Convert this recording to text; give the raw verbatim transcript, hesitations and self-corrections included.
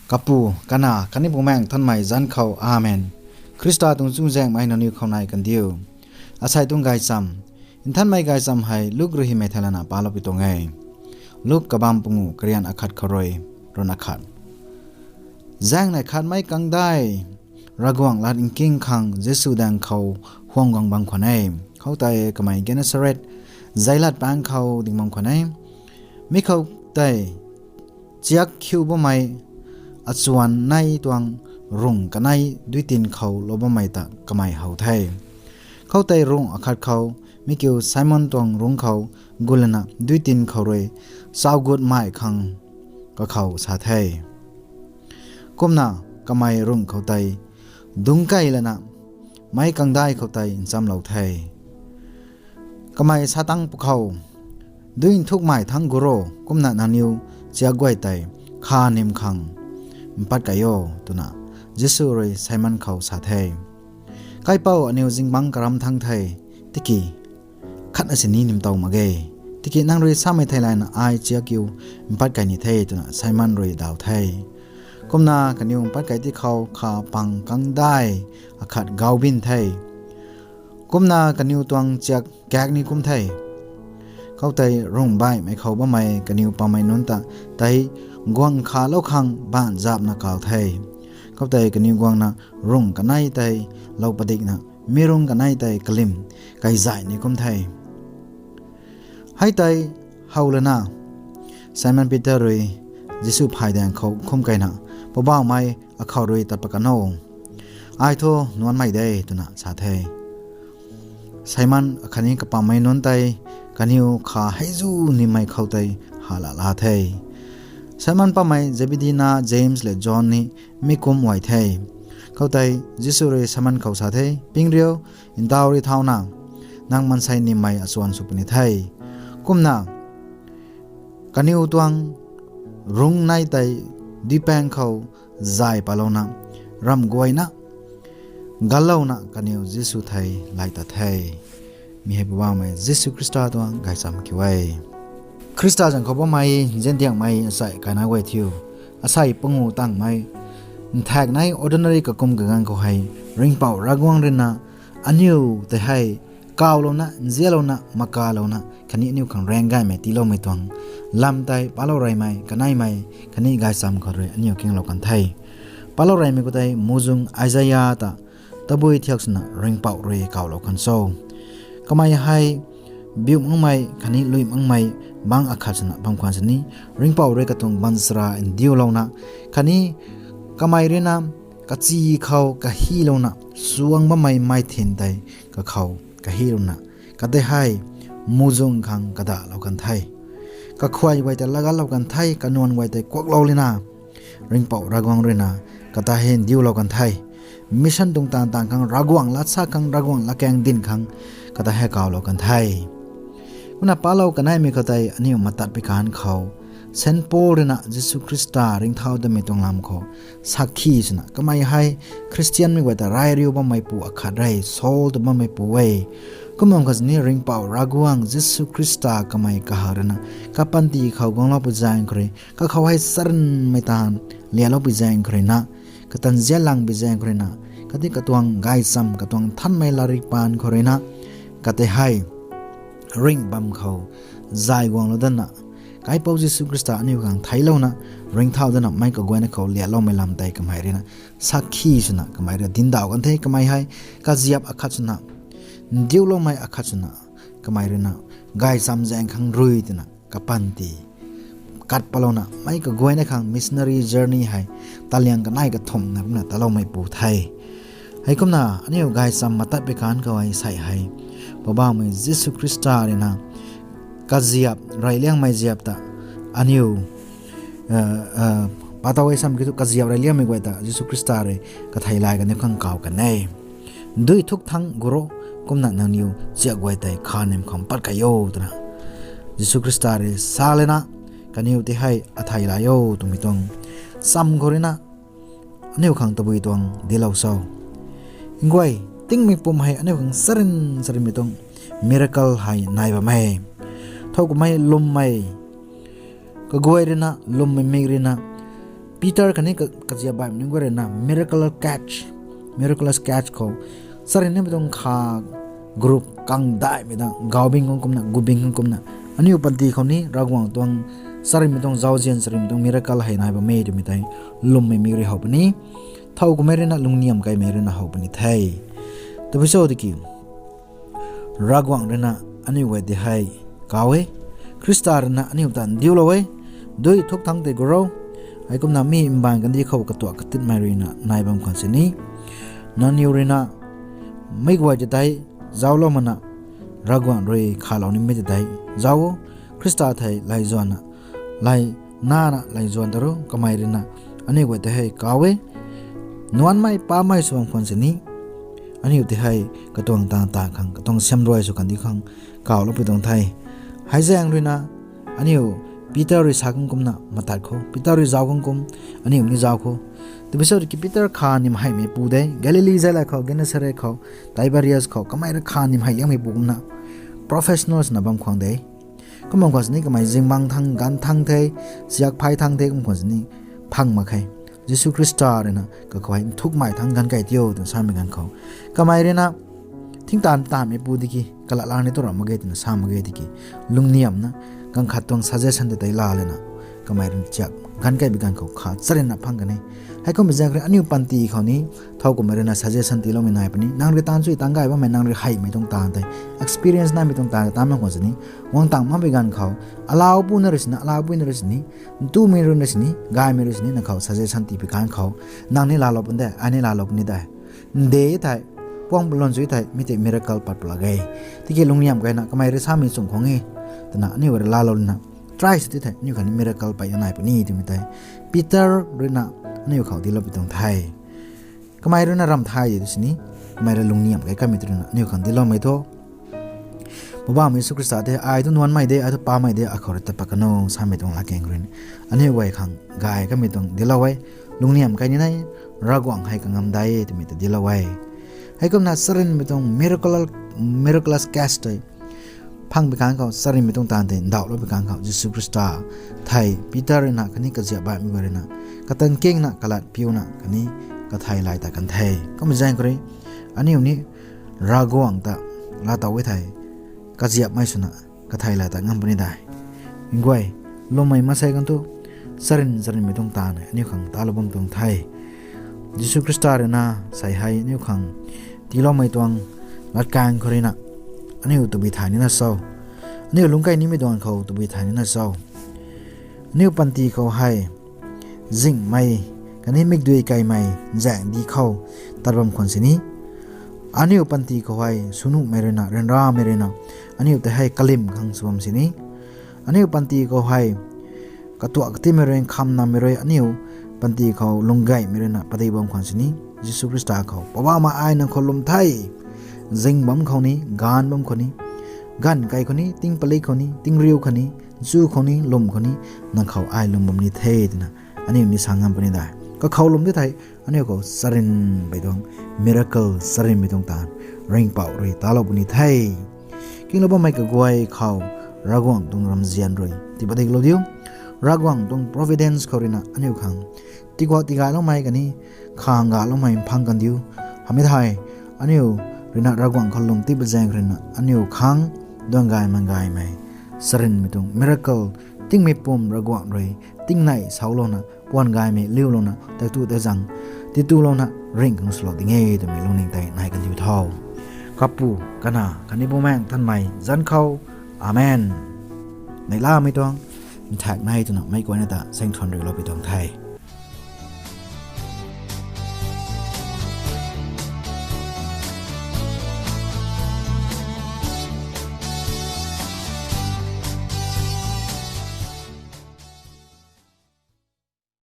Kapu, Kanac khatni Bumaengh Nthanmei zanc khou, Amen. Khrista tuang chuzaenghmei nangniw khou nai kandiu. Asei tuang gaychamv. Nthanmei gaychamv hei Luk rui hymei thei lana paloupui tuang e. Luk kabamv panguh, karian akhat khou rui ruhna khat. Zaengnei khatmei kangdai Ravguangc lat nking khang Jisu daeng khou huang guang bam khwan e. Khoutei kamei Gennesaret zeilat paengc khou ding bam khwan e. Mi khou tei chiak khiu bammei achuan nei tuang rungh kanei duitin khou lou bammei ta kamei how the. Khoutei rungh akhat khou mi kiu Simon tuang rungc khou gu lana duitin khou rui chau gutmei khang kakhou sa the. Kumna kamei rungh khou tei dungc key lana meic kangdai khou tei nchamlou the. Kamei sa tangc pwkhou, Dui nthukmei thangc gu ro, kumna nangniw chiak guay tei kha nym khang mpat key o, twna Jisu rui Simon khou sa the. Kaipouc, aniw zingbangc karam thangc the, tiki khatna sini nym tow mak ge. Tiki nang rui samei theilayna ai chiak kiu mpat key ni the, twna Simon rui daw the. Kumna kaniw mpat key ti khou kha pang kangdai akhat gau bin the. Kumna kaniw tuang chiak kaek ni kum the. Khoutei rungh baihmei khou bammei kaniw pammei nunc ta tei guang khalou khang baanc zapna kau the. Khoutei kaniw guangna rungh kanei tei lou padikna mi rungh kanei tei kalim kaizay ni kum the. Hei tei how lana Simon Peter rui Jisu phay daeng khou khum keyna, Poubauhmei, akhou rui tat pat kan o. Ai thu nuanmei de, twna sa the. Simon akhatni kapammei nunc tei kaniw kha heizu nimei khou tei hala la the. Simon pammei Zebedi na James le John ni mi kum uay the. Khoutei Jisu rui Simon khou sa the, Ping riu, ndauc rui thauna, nang maansei nimei achuan sw puni the. Kumna kaniw tuang rungh nei tei duipaeng khou zay patlouna, ramh guayna gallouna kaniw Jisu thei lay tat the. Mi hei Poubauhmei Jisu Khrista tuang gaychamv kiu e. Khrista zanc khou bammei nziandiangmei asei kaina guay thiu, asei panguh tangmei nthaekc nei ordinary kakum kaganv khou hei Ringhpouc Ravguangc ruina aniw tei hei kawlouna, nzianlouna, makalouna khatni aniw khang raeng gaymei tiiloumei tuang lam tei palou reymei kaneimei khatni gaychamv khou rui aniw kinglou kan the. Palou reymei khou tei muhzwng Isaia ta tabui thiak swna Ringhpouc rui kawlou kan cho. Kamei hei biu makmei khatni lui makmei bangc akhat swna bam khwan sini, Ringhpouc rui katuang baanchara ndiulouna khatni kamei ruina kachi khou kahylouna suang bammei mei thin tei kakhou kahylouna, katei hei muhzwng khang kadahlou kan the. Kakhuay guay tei lagatlou kan the, kanuan guay tei kuaklou lina, Ringhpouc Ravguangc ruina kata hei ndiulou kan the. Mission tuang taanv taanv khang, Ravguangc lat sa khang, Ravguangc latkaeng dinc khang kata hei kawlou kan the. Kumna palou kaneimei khou tei aniw matat pi kan khou, Saint Paul ruina Jisu Khrista ringcthau datmei tuang lam khou sakhi swna, kamei hei Khristianmei guay ta rai riu bammeipu akhat re, Saul tw bammeipu e. Kum bam khat sini Ringhpouc Ravguangc Jisu Khrista kamei kahak ruina kapanty khou guangloupui zaeng khou rui, kakhou hei charynmei taanv lialoupui zaeng khou ruina, katan zianlangpui zaeng khou ruina, khatni katuang gaychamv, katuang nthanmei latrik paan khou ruina, katei hei ringh bam khou zay guanglou datna, Kaipouc Jisu Khrista aniw khang theiclouna, ringcthau datna meic kaguayna khou lialoumei lam tei kamei ruina sakhi swna kamei rui dinc daw kan the. Kamei hei kaziap akhat swna, ndiuloumei akhat swna, kamei ruina gaychamv zaeng khang rui twna kapanty kat patlouna meic kaguayna khang missionary journey hei taliang kanei kathumhna kumna taloumeipu the. Heikumna aniw gaychamv matat pi kan khou hei sei hei, Poubauhmei Jisu Khrista ruina kaziap, reyliangmei ziap ta aniw, patow e sam kiu thu kaziap reyliangmei guay ta Jisu Khrista rui katheilay kaniw khang kaw kan e. Dui nthuk thangc gu ro, kumna nangniw chiak guay tei kha nym khang pat key o, twna Jisu Khrista rui sa lana, kaniw tei hei atheilay o twmei tuang cham khou ruina aniw khang tabui tuang dilou cho. Nguay, tingmei pum hei aniw khang charyn charynmei tuang miracle hei nai bam e. Thow kummei lwmmei kaguay ruina, lwmmei mik ruina, Peter khatni ka- kaziap baihmei nunc guay rui na miracle catch, miraculous catch khou charynmei tuang kha group kangdaihmei ta gaubing khang kumna, gubing khang kumna, aniu panty khou ni Ravguangc tuang charynmei tuang zauzian, charynmei tuang miracle hei nai bam e twmei tei lwmmei mi rui how puni. Thow kumhmei rui na lungniam kaimei rui na how puni the. Tabui cho tiki Ravguangc rui na aniu guay tei hei kaw e. Khrista rui na aniu ta ndiulou e. Dui thuk thangc tei gurou. Heikumna mi mbaanv kandih khou katuak katitmei rui na nai bam khwan sini, nangniw rui na meic guay tei tei zauclou mana, Ravguangc rui khalou nimei tei tei zauc o. Khrista thei lay zuanna, lay nana lay zuan ta ru. Kamei rui na aniu guay tei hei kaw e. Nuanmei pamei sw bam khwan sini, aniu tei hei katuang taanv ta khang, katuang siamruai sw kandi khang kawloupui tuang the. Heizaeng rui na aniu Peter rui sa khang kumna matat khou, Peter rui zauc khang kum, aniu ni zauc khou. Tabui cho tiki Peter kha nim heimeipu de, Galili zaylay khou, Gennesaret khou, Tiberias khou kamei rui kha nim hei liangmeipu kumna professionals na bam khwan de. Kum bam khwan sini kamei zingbangc thangc, ganv thangc the, siak phey thangc the, kum khwan sini phang mak khe. Jisu Khrista rui na kakhou hei nthukmei thangc ganv kai tiu twna samei ganv khou, kamei rui na thingtaan taanvmeipu tiki kalat lang ni tu ram mak ge twna sa mak ge tiki, lungniamna ganv khat tuang suggestion tei tei laa lana, kamei rui na chiak ganv kai bi ganv khou kha charynna phang kan e. Heikumhmei zaeng rui aniu panty khou ni thow kumhmei rui na suggestion tiiloumei nai puni. Nang rui taanv sui taanv gay bammei, nang rui heimei tuang taanv tei, experience naimei tuang taanv tei taanv bam khwan sini, guang tang makmei ganv khou, alaupuna rui sini, alaupui na rui sini, ntumei rui na sini, gaymei rui sini, nang khou suggestion tiipui ganv khou, nang ni laalou pun de, ai ni laalou puni de. Nde thei, puang lon sui thei mi tei miracle pat pw lak ge. Tiki lungniam kaina kamei rui samei chung khwang e twna aniu rui laalou lana try sw ti thei, aniu khang ni miracle pat nai puni twmei tei Peter rui na aniu khou diloupui tuang the. Kamei rui na ramh thay di tu sini, kamei rui lungniam kai kamei tu rui na aniu khang diloumei thu, Poubauhmei Jisu Khrista tei, ai tu nuanmei de, ai tu pamei de, akhou rui ta pat kanu, samei tuang latkaeng rui na aniu guay khang gay kamei tuang dilou e. Lungniam kai ni nai, Ravguangc hei kangam dai e twmei ta dilou e. Heikumna charynmei tuang miracle, miraculous catch tei phang bi ganv khou, charynmei tuang taanv tei ndauhlou bi ganv khou, Jisu Khrista thei Peter rui na khatni kaziap baihmei guay rui na katan kingna, kalat piuna khatni kathei lay ta kan the. Kumhmei zaeng khou rui aniu ni Ravguangc ta laatow e thei, kaziapmei swna kathei lay ta ngam puni de. Nguay, lwmmei maansei khang tu charyn charynmei tuang taanv aniu khang talou bam tuang the. Jisu Khrista rui na sei hei aniu khang tiiloumei tuang latkaeng khou rui na aniu tabui thay nina cho? Aniu lungc kai nimei tuang khou tabui thay nina cho? Aniu panty khou hei zingmei khatni mikdui kaimei zaengdi khou tat bam khwan sini, aniu panty khou hei swnuhmei rui na, ryanramei rui na aniu tei hei kalim khang sw bam sini, aniu panty khou hei katuak katimei rui, nkhamnamei rui aniu panty khou lunggaymei rui na padik bam khwan sini, Jisu Khrista khou, Poubauhmei, ai nang khou lwm the. Zing bam khou ni, gaanv bam khou ni, ganv kai khou ni, ting palik khou ni, ting riu khou ni, nchu khou ni, lwm khou ni, nang khou ai lwm bam ni the twna aniu ni sa ngam puni de. Kakhou lwm di thei, aniu khou charynmei tuang miracle, charynmei tuang taanv Ringhpouc rui talou puni the. Kinglou bammei kaguay khou Ravguangc tuang ramzian rui tii padiklou diu. Ravguangc tuang providence khou rui na aniu khang tiguak tigayloumei khatni khang galoumei mphang kan diu. Hamei thei, aniu rui na Ravguangc khou lwm tii pui zaeng rui na aniu khang duan gay man gaymei, charynmei tuang miracle, tingmei pum Ravguangc rui tingnei saulouna, puan gaymei liulouna, tatu tei zang titulouna ringh khang swlou ding e twmei lungning tei nai kan diu tho. Kapu, Kanac khatni Bumaengh Nthanmei zanc khou. Amen. Neihlamei tuang nthak nei twna meic guayna ta saengthuan riulou pui tuang the.